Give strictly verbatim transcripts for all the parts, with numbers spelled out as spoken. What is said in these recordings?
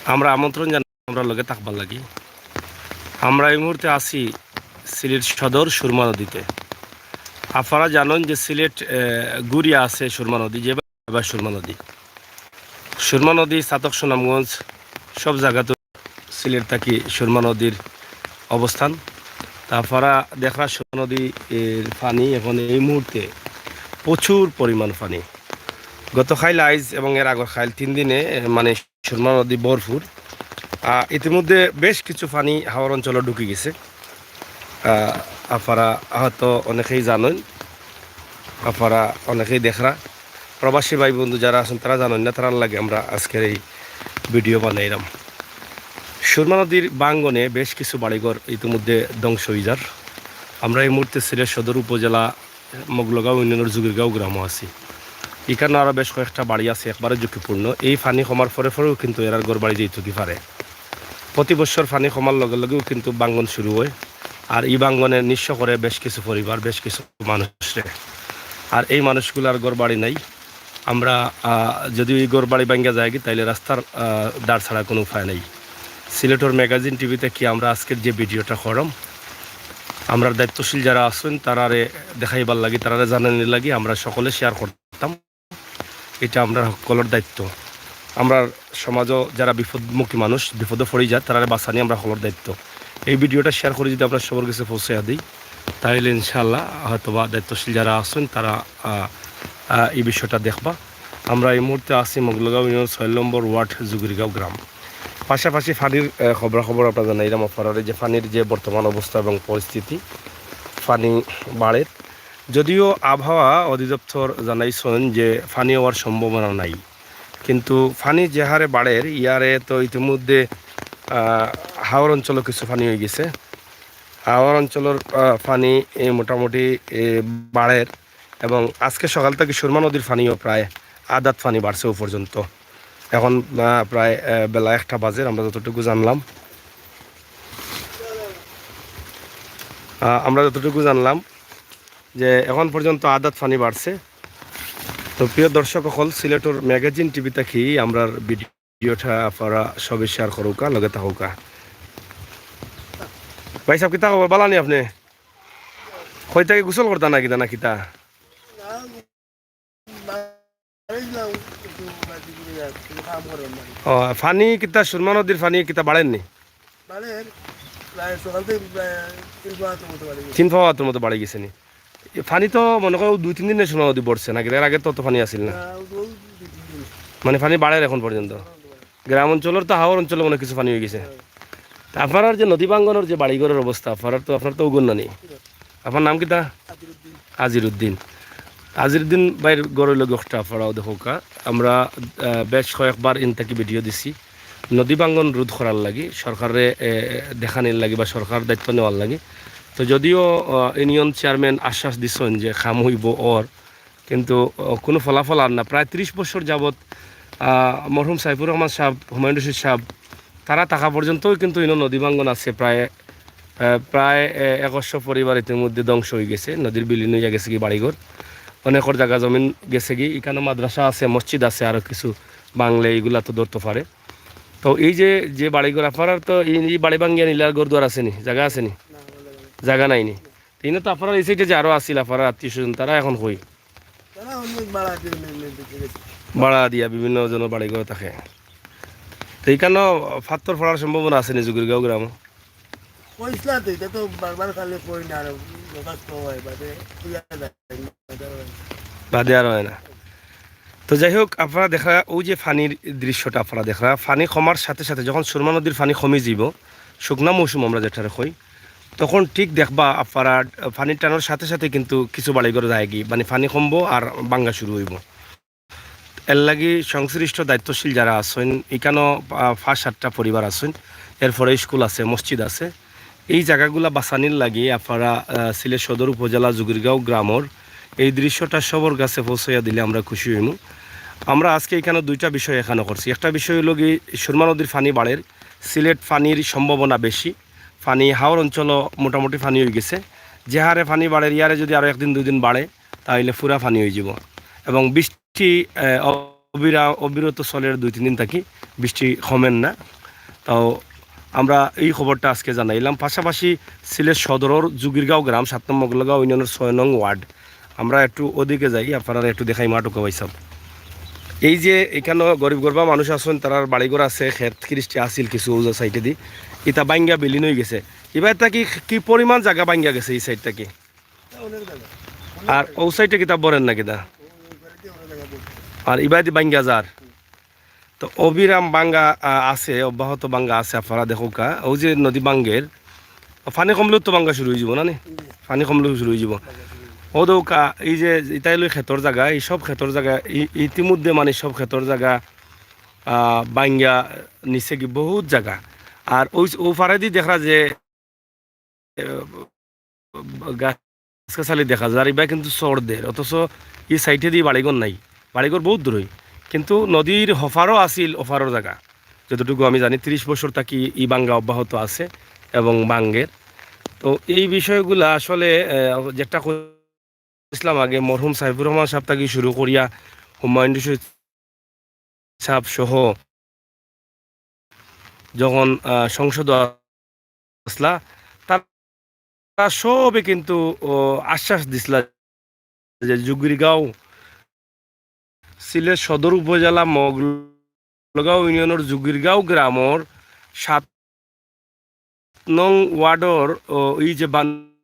আমরা আমন্ত্রণ জানাই আমরার লগে থাকবার লাগি। আমরা এই মুহূর্তে আছি সিলেট সদর সুরমা নদীতে। আপনারা জানেন যে সিলেট, আহ, ঘুরিয়া আছে সুরমা নদী, যে এবার সুরমা নদী। সুরমা নদী, ছাতক, সুনামগঞ্জ, সব জাগাত সিলেট থাকি সুরমা নদীর অবস্থান। তা আপনারা দেখরা সুরমা নদী এর পানি এখন এই মুহূর্তে প্রচুর পরিমাণ পানি। গত খাইল আইজ এবং এর আগর খাইল তিন দিনে, এ, মানে সুরমা নদী ভরপুর। আহ, ইতিমধ্যে বেশ কিছু পানি হাওর অঞ্চলে ঢুকি গেছে। আহ, আপনারা হয়তো অনেকেই জানেন, আপনারা অনেকেই দেখরা। প্রবাসী ভাই বন্ধু যারা আছেন তারা জানেন না, তারার লাগি আমরা আজকের এই ভিডিও বানাইলাম। সুরমা নদীর বাঙ্গনে বেশ কিছু বাড়িঘর ইতিমধ্যে ধ্বংস হয়ে যার। আমরা এই মুহূর্তে সিলেট সদর উপজেলা মগলগাঁও ইউনিয়নের জুগিরগাঁও গ্রামও আছি। এখানে আরও বেশ কয়েকটা বাড়ি আছে, একবারে ঝুঁকিপূর্ণ। এই পানি কমার পরে পরেও কিন্তু এরার ঘর বাড়ি যেইটুকি পারে। প্রতি বছর পানি কমার লগে লগেও কিন্তু বাঙ্গন শুরু হয়, আর এই বাঙ্গনে নিঃস্ব করে বেশ কিছু পরিবার, বেশ কিছু মানুষরে। আর এই মানুষগুলার ঘর বাড়ি নাই। আমরা, আহ, যদি এই ঘর বাড়ি ভাঙ্গা যায় কি, তাইলে রাস্তার, আহ, ধার ছাড়া কোনো উপায় নাই। সিলেটর ম্যাগাজিন টিভি থাকি আমরা আজকের যে ভিডিওটা করম, আমরা দায়িত্বশীল যারা আছেন তারারে দেখাইবার লাগি, তারারে জানানির লাগি আমরা সকলে শেয়ার করতাম। এটা আমরা সকলের দায়িত্ব। আমরা সমাজও যারা বিপদমুখী মানুষ, বিপদে পড়ি যায়, তারারে বাঁচানি আমরা সকলের দায়িত্ব। এই ভিডিওটা শেয়ার করে যদি আপনার সবার কাছে পৌঁছে দিই, তাহলে ইনশাআল্লাহ হয়তো বা দায়িত্বশীল যারা আছেন তারা, আহ, আহ, এই বিষয়টা দেখবা। আমরা এই মুহূর্তে আছি মগলগাঁও ইউনিয়ন ছয় নম্বর ওয়ার্ড জুগিরগাঁও গ্রাম। পাশাপাশি পানির, আহ, খবরাখবর আপনারা জানাইলাম আপনারারে যে পানির যে বর্তমান অবস্থা এবং পরিস্থিতি, পানি বাড়ের। যদিও আবহাওয়া অধিদপ্তর জানাইছেন যে পানি হওয়ার সম্ভাবনা নাই, কিন্তু পানি যে হারে বাড়ের, ইয়ারে তো ইতিমধ্যে, আহ, হাওর অঞ্চলও কিছু পানি হয়ে গেছে। হাওর অঞ্চলের, আহ, পানি, এ, মোটামুটি, এ, বাড়ের এবং আজকে সকাল থেকে সুরমা নদীর পানিও প্রায় আধাত পানি বাড়ছে ও পর্যন্ত। এখন, আহ, প্রায়, আহ, বেলা একটা বাজে, আমরা যতটুকু জানলাম, আহ, আমরা যতটুকু জানলাম যে এখন পর্যন্ত আধাত পানি বাড়ছে। তো প্রিয় দর্শক অকল, সিলেটর ম্যাগাজিন টিভি থাকি আমরার ভিডিওটা আপনারা সবে শেয়ার করুকা, লগে থাকুকা। ভাই সাহেব, কিতা খবর? বালা নি আপনি? কই থাকি গোসল করতা না কিতা, না কিতা? ও, পানি কিতা সুরমা নদীর পানি কিতা বাড়ের নি? বাড়ের, প্রায় সকাল থেকে প্রায় তিন ফুট মতো বাড়ে গেছে। তিন ফুট মতো বাড়ে গেছে নি? এ পানি তো মনে করো দুই তিন দিনে সুরমা নদী বাড়ছে নাকি? এর আগে তো অত পানি আছিল না। না, ও তো দুই তিন দিন। মানে পানি বাড়ের এখন পর্যন্ত? গ্রাম অঞ্চলের তো হাওর অঞ্চলে মনে হয় কিছু পানি হয়ে গেছে। হ্যাঁ। তা আপনারার যে নদী বাঙ্গনের যে বাড়িঘরের অবস্থা, আপনারার তো, আপনার তো উগুন নানি। আপনার নাম কিতা? আজিরুদ্দিন। আজিরুদ্দিন। আজিরুদ্দিন ভাইর ঘর হইল গি একটা, আপনারাও দেখুকা। আমরা, আহ, বেশ কয়েকবার ইন থাকি ভিডিও দিছি নদী বাঙ্গন রোধ করার লাগি, সরকারে, এ, দেখানির লাগি বা সরকার দায়িত্ব নেওয়ার লাগি। তো যদিও, আহ, ইউনিয়ন চেয়ারম্যান আশ্বাস দিছেন যে কাম হইব ওর, কিন্তু, আহ, কোনো ফলাফল আর না। প্রায় ত্রিশ বছর যাবৎ, আহ, মরহুম সাইফুর রহমান সাহেব, হুমায়ুন রশিদ সাহেব, তারা থাকা পর্যন্তও কিন্তু ইনো নদী ভাঙ্গন আছে। প্রায়, আহ, প্রায়, আহ, একুশশো পরিবার ইতিমধ্যে ধ্বংস হয়ে গেছে, নদীর বিলীন হয়ে গেছে কি বাড়িঘর, অনেকের জায়গা জমিন গেছে কি। এখানে মাদ্রাসা আছে, মসজিদ আছে, আরও কিছু বাংলে এইগুলা তো ধরতে পারে। তো এই যে, যে বাড়িঘর আপনারার তো এই, এই বাড়ি ভাঙ্গিয়া নিলে আর ঘর দুয়ার আছে নি, জায়গা আছে নি? জায়গা নাই নি। তো ইনো তো আপনারার এই সাইডে যে আরও আছিল আপনারার আত্মীয় স্বজন, তারা এখন কই? তারা অনেক ভাড়া দিয়ে মে-, মে-, বেঁচে গেছে। ভাড়া দিয়া বিভিন্ন জনের বাড়ি ঘর থাকে। তো এখানে পাথর পড়ার সম্ভাবনা আছে নি জুগিরগাঁও গ্রামে? কইছিলা তো, এটা তো বারবার খালি কই না, আর দরখাস্ত হয়, বাদে কইয়া যায়, বাদে আর হয় না। বাদে আর হয় না। তো যাই হোক, আপনারা দেখরা ওই যে পানির দৃশ্যটা আপনারা দেখরা, পানি কমার সাথে সাথে যখন সুরমা নদীর পানি কমে যাব, শুকনা মৌসুম আমরা যেটারে কই, তখন ঠিক দেখবা আপনারা পানির টানোর সাথে সাথে কিন্তু কিছু বাড়িঘর যায়গি, মানে পানি কমবো আর ভাঙ্গা শুরু হইব। এর লাগি সংশ্লিষ্ট দায়িত্বশীল যারা আছেন, এখানেও, আহ, পাঁচ সাতটা পরিবার আছেন, এরপরে স্কুল আছে, মসজিদ আছে, এই জায়গাগুলা বাঁচানির লাগি আপনারা, আহ, সিলেট সদর উপজেলা জুগিরগাঁও গ্রামর এই দৃশ্যটা সবর কাছে পৌঁছাইয়া দিলে আমরা খুশি হইমু। আমরা আজকে এখানে দুইটা বিষয় এখানে করছি। একটা বিষয় হলো কি, সুরমা নদীর পানি বাড়ের, সিলেট পানির সম্ভাবনা বেশি, পানি হাওর অঞ্চলও মোটামুটি পানি হয়ে গেছে। যে হারে পানি বাড়ের, ইয়ারে যদি আরও একদিন দুই দিন বাড়ে, তাহলে পুরা পানি হয়ে যাব। এবং বৃষ্টি, আহ, অবিরা-, অবিরত চলের দুই তিন দিন থাকি, বৃষ্টি কমের না। তাও আমরা এই খবরটা আজকে জানাইলাম। পাশাপাশি সিলেট সদরর জুগিরগাঁও গ্রাম, সাত নম্বর মগলগাঁও ইউনিয়নের ছয় নং ওয়ার্ড। আমরা একটু ওদিকে যাই, আপনারা একটু দেখাই মাঠও কবাই সব। এই যে এখানে গরিব গরবা মানুষ আছেন, তারার বাড়িঘর আছে, খেত কৃষ্টি আছিল কিছু ওজা সাইডেদি, ইতা বাঙ্গা বিলীন হয়ে গেছে। এবার তা কি, কি পরিমাণ জায়গা বাঙ্গা গেছে এই সাইডটা কি? আর ও সাইডে কিতা বরেন না কিতা? আর ইবাদি বাঙ্গা যার। তো অবিরাম বাঙ্গা, আহ, আছে, অব্যাহত বাঙ্গা আছে। আপনারা দেখো কা, ও যে নদী বাঙ্গের, পানি কমলেও তো বাঙ্গা শুরু হয়ে যাব না নি? পানি কমলেও শুরু হয়ে যাব। ও দো কা, এই যে ইতাই লই খেতর জায়গা, এই সব খেতর জায়গা, ই-, ইতিমধ্যে মানে সব খেতর জায়গা, আহ, বাঙ্গা নিচে কি বহুত জায়গা। আর ওই, ও ফারেদি দেখা যে, আহ, গাছ গাছালি দেখা যায়, আর ইবা কিন্তু চড় দের, অথচ এই সাইডে দিয়ে বাড়িঘর নাই, বাড়িঘর বহুত দূরই, কিন্তু নদীর হফারও আছিল, ওফারর জায়গা, যতটুকু আমি জানি, তিরিশ বছর থাকি এই বাঙ্গা অব্যাহত আছে এবং বাঙ্গের। তো এই বিষয়গুলা আসলে, আহ, যেটা কইছিলাম আগে, মরহুম সাইফুর রহমান সাহেব থাকি শুরু করিয়া হুমায়ুন রশিদ সাহেব সহ যখন, আহ, সংসদ আসলা, তারা সবে কিন্তু, ও, আশ্বাস দিছলা যে জুগিরগাঁও, সিলেট সদর উপজেলা মগলগাঁও ইউনিয়নের জুগিরগাঁও গ্রামর সাত নং ওয়ার্ডর, ও, এই যে বান-,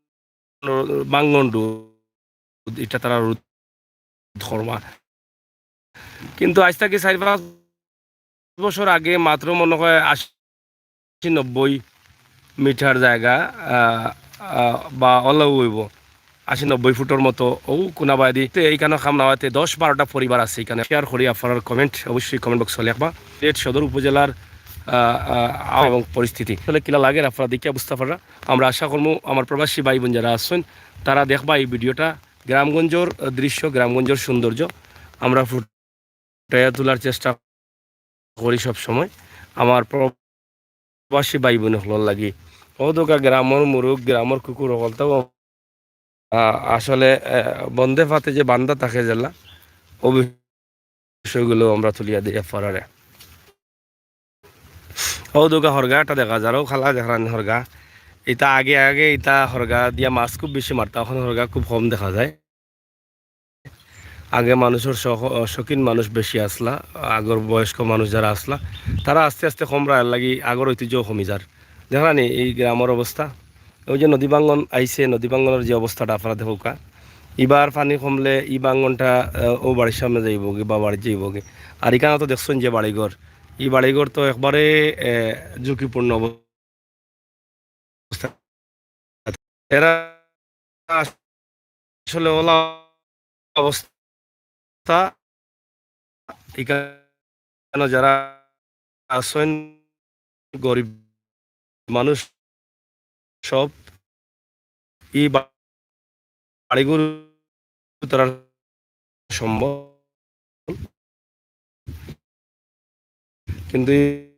বাঙ্গন রোড, এটা তারা রোধ করবা। কিন্তু আজ থাকি চার পাঁচ বছর আগে মাত্র মনে হয় আশি নব্বই মিটার জায়গা, আহ, আহ, বা অলাও হইব, আশি নব্বই ফুটর মতো। ও কোনাবায়দি তে এইখানে কাম না হইতে দশ বারোটা পরিবার আছে এখানে। শেয়ার করি, আপনার কমেন্ট অবশ্যই কমেন্ট বক্সে লেখবা। সিলেট সদর উপজেলার, আহ, আহ, আবহাওয়া এবং পরিস্থিতি আসলে কিলা লাগে আপনারা দেখিয়া বুঝতে পাররা। আমরা আশা করবো আমার প্রবাসী ভাই বোন যারা আছেন, তারা দেখবা এই ভিডিওটা। গ্রামগঞ্জর, আহ, দৃশ্য, গ্রামগঞ্জর সৌন্দর্য আমরা ফুটাইয়া তোলার চেষ্টা করি সব সময়। আমার প্রবাসী ভাই বোন হকলর লাগি। ও দোকা গ্রামর মুরুগ, গ্রামর কুকুর হকলতাও, আহ, আসলে, আহ, বন্দে ফাতে যে বান্দা থাকে জেলা, ও বিষয়গুলো আমরা তুলিয়া দিয়া ফরারে। ও দোকা হরগা এটা দেখা যার, ও খালা দেখরানি হরগা। ইতা আগে আগে ইতা হরগা দিয়া মাছ খুব বেশি মারতা, এখন হরগা খুব কম দেখা যায়। আগে মানুষের শখ-, শৌখিন মানুষ বেশি আসলা, আগর বয়স্ক মানুষ যারা আসলা, তারা আস্তে আস্তে কমরা, এর লাগি আগর ঐতিহ্য কমি যার। দেখরানি এই গ্রামর অবস্থা, ওই যে নদী বাঙ্গন আইছে, নদী বাঙ্গনের যে অবস্থাটা আপনারা দেখুকা, ইবার পানি কমলে ই বাঙ্গনটা, আহ, ও বাড়ির সামনে যাইবগি বা বাড়িত যাইবগি। আর এখানে তো দেখছেন যে বাড়িঘর, এই বাড়িঘর তো একবারে, আহ, ঝুঁকিপূর্ণ অবস্থা। এরা আসলে ওলা অবস্থা, এখানে যারা আছেন গরিব মানুষ, সব এই বাড়িঘর তারা সম্বল, কিন্তু এই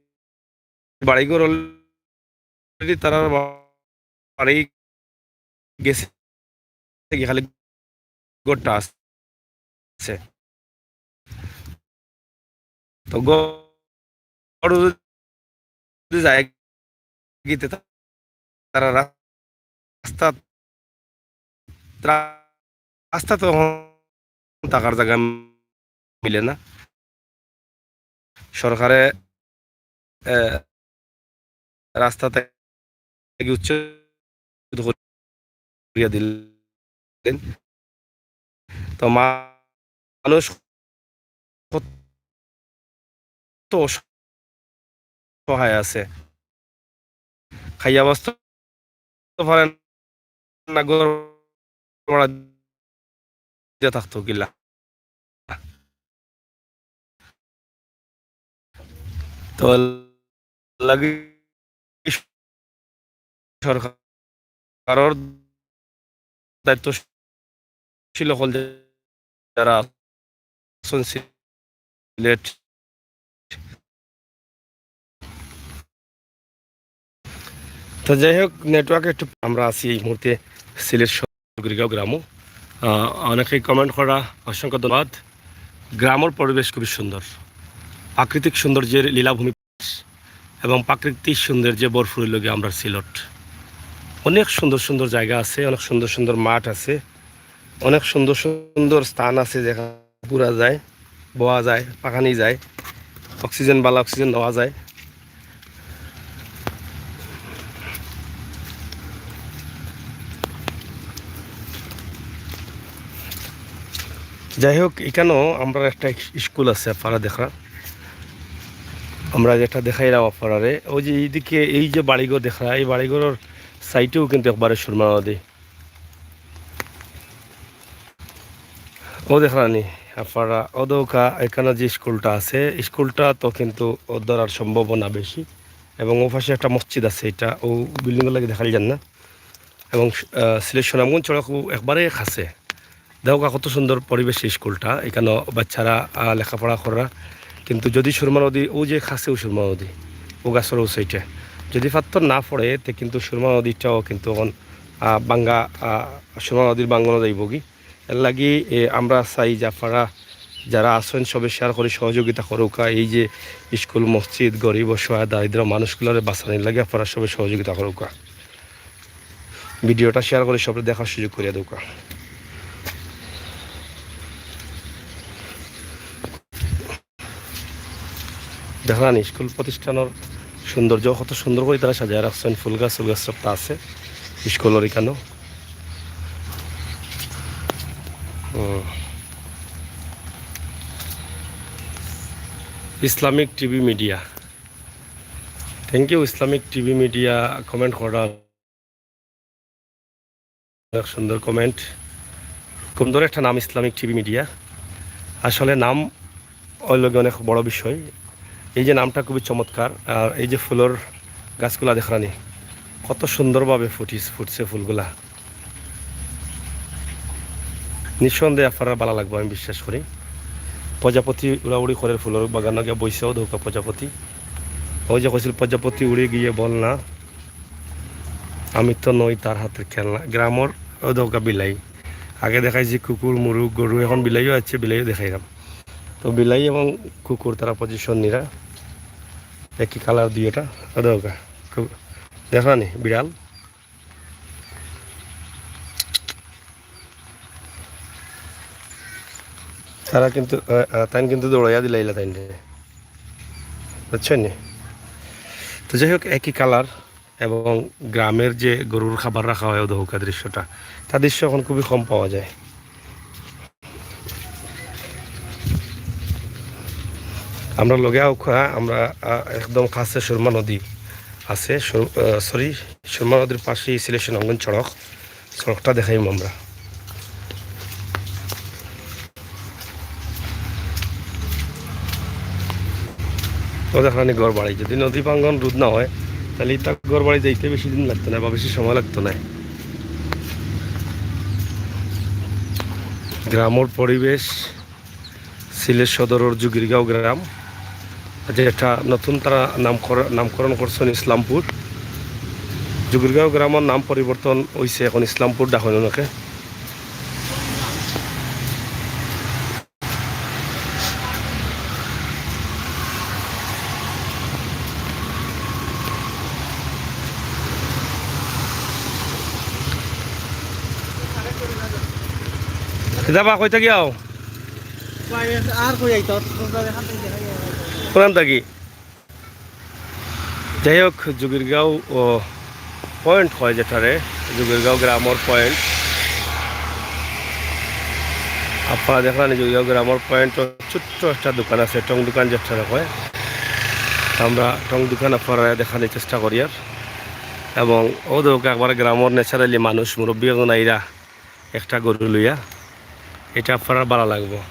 বাড়িঘর already তারা বাড়ি গেছে, কি খালি ঘরটা আছে। তো ঘর যদি যায় গিতে তা-, তারা রাস্তা, রা-, রাস্তা তো এখন থাকার জায়গা মিলে না। সরকারে, এ, রাস্তা থেকে উচ্ছেদ করিয়া দিলেন। তো মানুষ কত অসহায় আছে, খাইয়া বাঁচতে পারেন না, ঘর ভাড়া দিয়া থাকতো কিলা। তো লাগি সরকারর দায়িত্বশীল হকল যারা আছেন সিলেট। তো যাই হোক, network একটু, আমরা আছি এই মুহূর্তে সিলেট সদরগাঁও গ্রামও। আহ, অনেকেই comment করা, অসংখ্য ধন্যবাদ। গ্রামর পরিবেশ খুবই সুন্দর, প্রাকৃতিক সৌন্দর্যের লীলাভূমি এবং প্রাকৃতিক সৌন্দর্যে ভরপুর অইলো গিয়া আমরার সিলট। অনেক সুন্দর সুন্দর জাগা আছে, অনেক সুন্দর সুন্দর মাঠ আছে, অনেক সুন্দর সুন্দর স্থান আছে যেখানে ঘুরা যায়, বওয়া যায়, পাখানি যায়, অক্সিজেন, বালা অক্সিজেন নেওয়া যায়। যাই হোক, ইকানো আমরার একটা ইস-, স্কুল আছে, আপনারা দেখরা। আমরা যেটা দেখাইলাম আপনারারে, ওই যে এইদিকে এই যে বাড়িঘর দেখরা, এই বাড়িঘরর সাইডেও কিন্তু একবারে সুরমা নদী। ও দেখরা নি আপনারা, ও দৌকা এখানো যে স্কুলটা আছে, স্কুলটা তো কিন্তু ও ধরার সম্ভাবনা বেশি। এবং ও পাশে একটা মসজিদ আছে, এটা ও বিল্ডিংর লাগি দেখাইল যার না। এবং, আহ, সিলেট সুনামগঞ্জ সড়ক একবারে কাছে। দেখউক্কা কত সুন্দর পরিবেশ এই স্কুলটা। ইকানো বাচ্চারা, আহ, লেখাপড়া কররা। কিন্তু যদি সুরমা নদী, ও যে কাছে ও সুরমা নদী, ও গাছর ও সাইডে যদি পাথর না পড়ে, তে কিন্তু সুরমা নদীটাও কিন্তু এখন, আহ, ভাঙ্গা, আহ, সুরমা নদীর ভাঙ্গনো যাইবগি। এর লাগি, এ, আমরা চাই যে আপনারা যারা আছেন সবে শেয়ার করি সহযোগিতা করউক্কা। এই যে স্কুল, মসজিদ, গরিব, অসহায়, দারিদ্র মানুষগুলোরে বাঁচানির লাগি আপনারা সবে সহযোগিতা করউক্কা। ভিডিওটা শেয়ার করি সবরে দেখার সুযোগ করিয়া দেউক্কা। দেখরা নি স্কুল প্রতিষ্ঠানর সৌন্দর্য, কত সুন্দর করি তারা সাজায় রাখছেন, ফুল গাছ, ফুল গাছ সবতা আছে স্কুলর ইকানো। হুম। Islamic TV media, thank you Islamic TV media comment করার। অনেক সুন্দর কমেন্ট। সুন্দর একটা নাম, ইসলামিক টিভি মিডিয়া। আসলে নাম অইলো গিয়া অনেক বড় বিষয়। এই যে নামটা খুবই চমৎকার, আর এই যে ফুলর গাছগুলা দেখরা নি, কত সুন্দরভাবে ফুটিস-, ফুটছে ফুলগুলা। নিঃসন্দেহে আপনারার ভালা লাগবো, আমি বিশ্বাস করি। প্রজাপতি উড়াউড়ি করের ফুলর বাগানো গিয়া বইছে, ও দেখউক্কা প্রজাপতি। ওই যে কইছিল, "প্রজাপতি উড়ে গিয়ে বল না, আমি তো নই তার হাতের খেলনা।" গ্রামর ও দেখউক্কা বিলাই। আগে দেখাইছি কুকুর, মুরুগ, গরু, এখন বিলাইও আছে, বিলাইও দেখাইলাম। তো বিলাই এবং কুকুর তারা পজিশন নিরা, একই কালার দুইটা। ও দেখউক্কা, কু-, দেখরা নি বিড়াল। তারা কিন্তু, আহ, আহ, তাইন কিন্তু দৌড়াইয়া দিলাইলা তাইনরে, বুঝছইন নি? তো যাই হোক, একই কালার এবং গ্রামের যে গরুর খাবার রাখা হয়, ও দেখউক্কা দৃশ্যটা, তা দৃশ্য এখন খুবই কম পাওয়া যায়। আমরা লগে আউক্কা, আমরা, আহ, একদম কাছে সুরমা নদী আছে, সুর-, আহ, সরি, সুরমা নদীর পাশেই সিলেট সুনামগঞ্জ সড়ক। সড়কটা দেখাইমু আমরা। ও দেখরা নি ঘর বাড়ি, যদি নদী ভাঙ্গন রোধ না হয়, তাহলে ইতা ঘর বাড়ি যাইতে বেশি দিন লাগতো না বা বেশি সময় লাগতো না। গ্রামর পরিবেশ, সিলেট সদরর জুগিরগাঁও গ্রাম, যেটা নতুন তারা নামকর-, নামকরণ করছেন ইসলামপুর। জুগিরগাঁও গ্রামর নাম পরিবর্তন হইছে, এখন ইসলামপুর ডাকইন অনেকে। কিতা বা, কই থাকি আও? আর কই আইতো? কোন থাকি? যাই হোক, জুগিরগাঁও ও পয়েন্ট কয় যেটারে, জুগিরগাঁও গ্রামর পয়েন্ট। আপনারা দেখরা নি জুগিরগাঁও গ্রামর পয়েন্ট, ছোট্ট একটা দোকান আছে, টং দোকান যেটারে কয়। আমরা টং দোকান আপনারারে দেখানির চেষ্টা করিয়ার। এবং ও দেখউক্কা একবারে গ্রামর ন্যাচারালি মানুষ, মুরব্বি একজন আইরা একটা গরু লইয়া, এটা আপনারার ভালা লাগবো।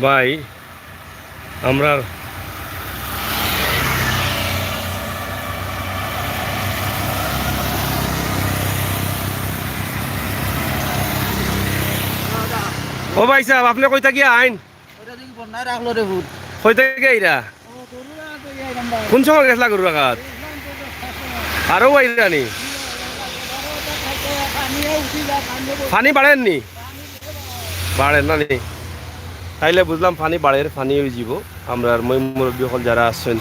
ভাই, আমরা, ও ভাই সাহেব, আপনে কই থাকি আইন? ওটা দেখি বন্যায় রাখলো রে ভূত। কই থাকি আইরা? ও, গরু রাখা তো এই আইলাম ভাই। কোন সময় গেছলা গরু রাখাত? এই আইলাম তো দশটার সময়। আরো আইরা নি? পানি উঠি যায়, পানি উঠি যায়। পানি বাড়ের নি? বাড়ের না নি? তাইলে বুঝলাম পানি বাড়ের, পানি অইযিবো। আমরার ময় মুরব্বি অকল যারা আছইন,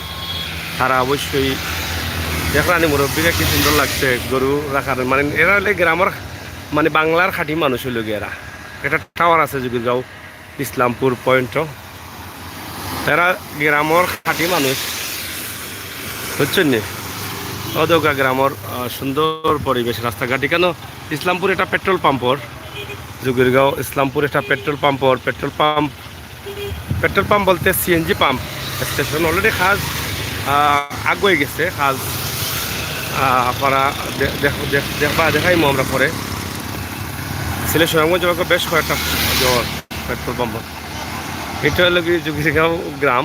তারা অবশ্যই দেখরানি মুরব্বিরে কি সুন্দর লাগছে গরু রাখার। মানে, এরা অইলে গ্রামর, মানে, বাংলার খাঁটি মানুষ অইলো গিয়া এরা। একটা টাওয়ার আছে যোগীরগাঁও ইসলামপুর পয়েন্টও। এরা গ্রামর খাঁটি মানুষ, বুঝছইন নি? অউ দেউক্কা গ্রামর, আহ, সুন্দর পরিবেশ, রাস্তাঘাট। ইকানো ইসলামপুর একটা পেট্রোল পাম্পর, যোগীরগাঁও ইসলামপুর একটা পেট্রোল পাম্পর, পেট্রোল পাম্প, পেট্রোল পাম্প বলতে সিএনজি পাম্প স্টেশন। Already কাজ, আহ, আগুয়াই গেছে, কাজ, আহ, আপনারা দে-, দেখ-, দেখ-, দেখবা, দেখাইমু আমরা পরে। সিলেট সুনামগঞ্জ যাওয়ার বেশ কয়েকটা জোর পেট্রোল পাম্প। এটা অইলো কি যোগীরগাঁও গ্রাম,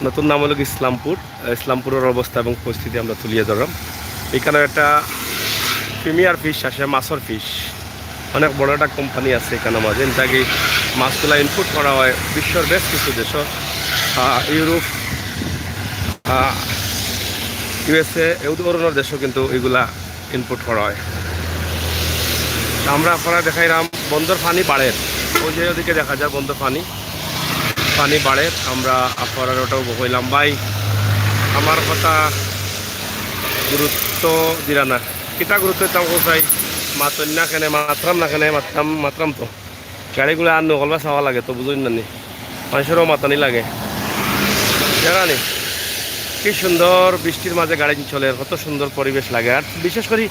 নতুন নাম অইলো কি ইসলামপুর। ইসলামপুরর অবস্থা এবং পরিস্থিতি আমরা তুলিয়া ধরলাম। ইকানো একটা প্রিমিয়ার ফিশ আছে, মাছর ফিশ, অনেক বড় একটা কোম্পানি আছে ইকানোর মাঝে। ইন থাকি মাছগুলা ইম্পোর্ট করা অয় বিশ্বর বেশ কিছু দেশো, আহ, ইউরোপ, আহ, ইউএসএ, এই ধরনর দেশো কিন্তু ইগুলা ইম্পোর্ট করা অয়। তা আমরা আপনারারে দেখাইরাম বন্দর পানি বাড়ের, অউ যে ওদিকে দেখা যায় বন্দর পানি, পানি বাড়ের। আমরা আপনারারে ওটাও কইলাম, ভাই, আমার কথা গুরুত্ব দিরা না। কিতা গুরুত্ব দিতাম কও চাই? মাতইন না কেনে, মাতরাম না কেনে, মাতরাম, মাতরাম তো। গাড়িগুলা আর নকলবা চাওয়া লাগে তো, বুঝইন না নি? মানষরেও মাতানি লাগে। জানা নি? কি সুন্দর বৃষ্টির মাঝে গাড়ি চলের, কত সুন্দর পরিবেশ লাগে। আর বিশেষ করি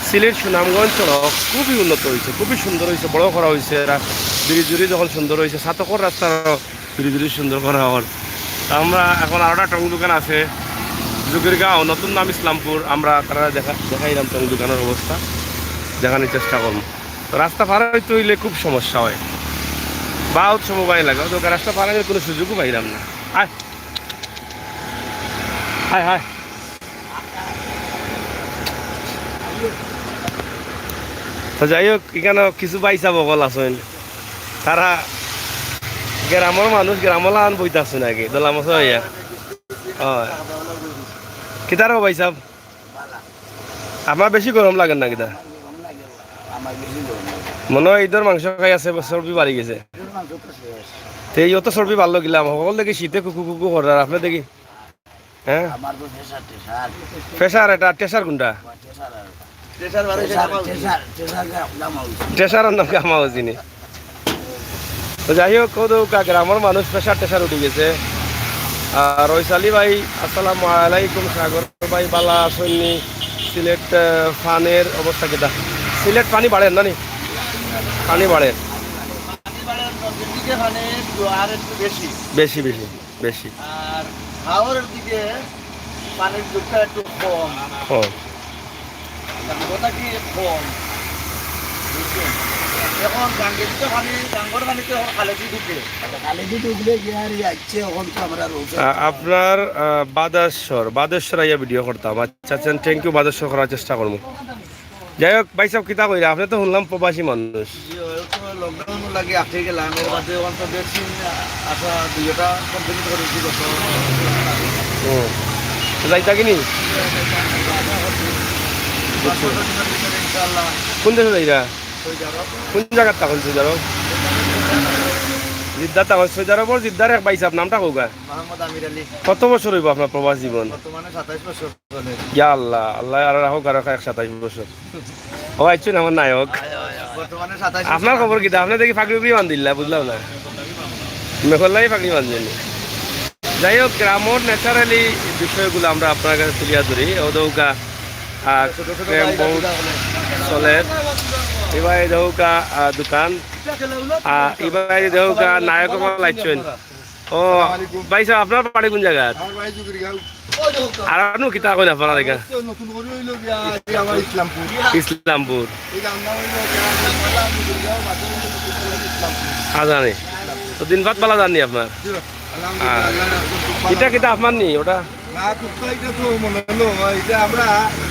সিলেট সুনামগঞ্জ সড়ক খুবই উন্নত অইছে, খুবই সুন্দর অইছে, বড় করা অইছে। রা-, ব্রিজ উরিজ অখন সুন্দর অইছে, ছাতকর রাস্তা ব্রিজ উরিজ সুন্দর করা অর। তা আমরা এখন আরোটা টং দোকান আছে যোগীরগাঁও, নতুন নাম ইসলামপুর। আমরা তারারে দেখা-, দেখাইরাম টং দোকানর অবস্থা, দেখানির চেষ্টা করমু। তো রাস্তা পার অইতে অইলে খুব সমস্যা অয়, বহুত সময় লাগে। তো রাস্তা পার অইলে কুনু সুযোগও পাইরাম না। আয়, হায়, হায়। তো যাই হোক, ইকানো কিছু ভাইসাব অকল আছইন, তারা গ্রামর মানুষ, গ্রামর লাখান বইতাছইন আগে, দলা মশা অইয়া। অয়। কিতা রে ভাইসাব? আপনার বেশি গরম লাগের না কিতা? মনো অয় ইদর মাংস খাইয়া চর্বি বাড়ি গেছে। তে অত চর্বি বাড়লো কিলা? হকল দেখি শীতে কুকু কুকু করের, আর আপনে দেখি, হ্যাঁ? আমার তো প্রেশার টেশার। প্রেশার এটা, টেশার কুনটা? আমার টেশার আর ওটা। টেশার বাড়াইছে টেশার, কামাল। টেশার, টেশার গা-, গামা উঠছে। টেশারর নাম গামা উঠছে নি। তো যাই হোক, কদৌকা গ্রামর মানুষ প্রেশার টেশার উঠি গেছে। আর ওই সালি ভাই, আসসালামু আলাইকুম। সাগর ভাই, বালা আছইন নি? সিলেট, আহ, পানির অবস্থা কিতা? সিলেট পানি বাড়ের না নি? পানি বাড়ের। পানি বাড়ের, নদীর দিকে পানি জোয়ার একটু বেশি। বেশি, বেশি, বেশি। আর হাওরের দিকে পানির জোরটা একটু কম। কম। কথা কি কম? বুঝছেন? এখন গাঙ্গের তো পানি, গাঙ্গর পানি তো এখন খালেদি ঢুকে। খালেদি ঢুকলে কি আর এই আইচ্ছে, এখন তো আমরা রোজা আ-, আপনার, আ, বাদেশ্বর, বাদেশ্বর আইয়া ভিডিও করতাম। আচ্ছা, আচ্ছা, thank you, বাদেশ্বর করার চেষ্টা করমু। যাই হোক, ভাইসাব, কিতা কইরা? আপনে তো হুনলাম প্রবাসী মানুষ। জি, ওই তো লকডাউন লাগে আটকে গেলাম, এর মধ্যে অখন তো ভ্যাকসিন আসা দুইটা কমপ্লিট করেছি গত। হুম। তো যাইতা কি নি? আশা করছি। পাঁচ ছয় দিনের ভিতরে ইনশাআল্লাহ। কোন দেশো যাইরা? সৌদি আরব। কোন জাগাত থাকইন সৌদি আরব? জিদ্দাত থাকইন। সৌদি আরবর জিদ্দার এক ভাইসাব, নামটা কউক্কা। মোহাম্মদ আমির আলী। কত বছর অইবো আপনার প্রবাস জীবন? বর্তমানে সাতাইশ বছর চলে। ইয়া আল্লাহ, আল্লায় আরো রাখউক, আরো এক সাতাইশ বছর। ও আইচ্ছা, আমার নায়ক। বর্তমানে সাতাইশ বছর। আপনার খবর কিতা? আপনে দেখি পাগড়ি উগড়ি বান্ধিলা, বুঝলাম না। মেঘর লাগি পাগড়ি বান্ধছইন নি? যাই হোক, গ্রামর ন্যাচারালি বিষয়গুলা আমরা আপনারার গেছে তুলিয়া ধরি। অউ দেউক্কা, আহ, ছোট ছোট ক্যাম্প ভাইরা বহুত বিদায় হলেন। চলের। ইবায় দেউক্কা, আহ, দোকান। আহ, ইবায় দেউক্কা নায়ক অকল আইচ্ছইন। ও, আসসালামু আলাইকুম। ভাইসাব, আপনার বাড়ি কোন জাগাত? আমার বাড়ি জুগিরগাঁও। আর আপনে কিতা কইন আপনার এখান? তো নতুন করি অইলো গিয়া, এই আমার ইসলামপুর। ইসলামপুর। এই যে আমরা অইলো গিয়া, পয়লা জুগিরগাঁও, বাদে অইলো নতুন করি ইসলামপুর। আচ্ছা, নি। তো দিন ভাত বালা যার নি আপনার? জি, আলহামদুলিল্লাহ, আহ, আল্লাহ রাখছে, খুব ভালো। ইটা কিতা আপনার নি ওটা? না, কুত্তা ইটা তো মনে অইলো, ইটা আমরা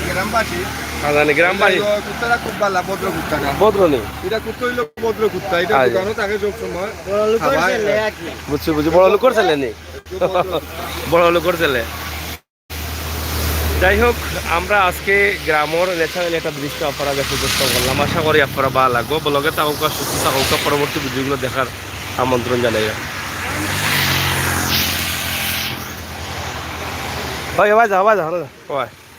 গ্রামবাসী। আচ্ছা, নি, গ্রামবাসী। কুত্তারা খুব ভালা, ভদ্র কুত্তারা। ভদ্র নি? ইটা কুত্তা অইলো ভদ্র কুত্তা, ইটা আচ্ছা। দোকানো থাকে সব সময়। বড় লোকর খাবার। ছেলে আর কি। বুঝছি, বুঝছি, বড় লোকর ছেলে নি? বড় লোকর ছেলে। যাই হোক, আমরা আজকে গ্রামর ন্যাচারাল একটা দৃশ্য আপনারার গেছে উপস্থাপন করলাম। আশা করি আপনারার ভালা লাগবো। ব্লগে থাকউক্কা, সুস্থ থাকউক্কা, পরবর্তী ভিডিওগুলা দেখার আমন্ত্রণ জানাইয়া। ওই, ওই যা, ওই যা, ওই যা, ওই।